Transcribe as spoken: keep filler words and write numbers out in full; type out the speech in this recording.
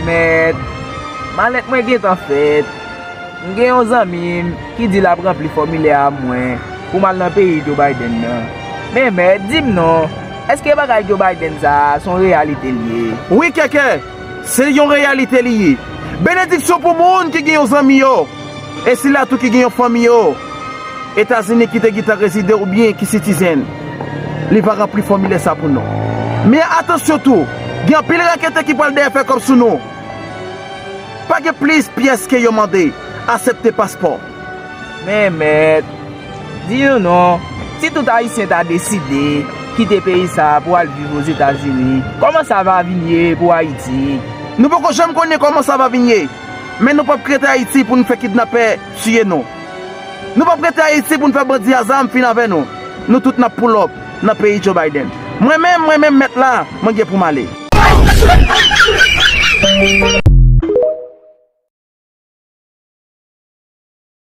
Mèt, malèt mwen gentan fèt. M gen yon zanmi m ki di l ap ranpli fòmilè a mwen pou m al nan peyi Joe Biden nan. Men mèt, di m non, èske bagay Joe Biden sa a se yon reyalite l ye? Wi, Kèkè, se yon reyalite li ye. Benediksyon pou moun ki gen yon zanmi yo, e sila tou ki gen yon fanmi yo Etazini ki te gentan rezide oubyen ki sitizen, li va ranpli fòmilè sa pou nou. Men atansyon tou, gen anpil raketè ki pral dèyè fè kòb sou nou. Pa gen plis pyès ke yo mande, asepte paspò. Men mèt, di nou non, si tout Ayisyen ta deside kite peyi sa a pou al viv Ozetazini, kòman sa va vin ye pou Ayiti? Nou poko janm konnen kòman sa va vin ye, men nou p ap k rete Ayiti pou n fè kidnapè tiye nou. Nou p ap rete Ayiti pou n fè bandi a zam fin avè nou. Nou tout n ap pull up nan peyi Joe Biden. Mwen menm, mwen menm mèt la, mwen gen pou m ale.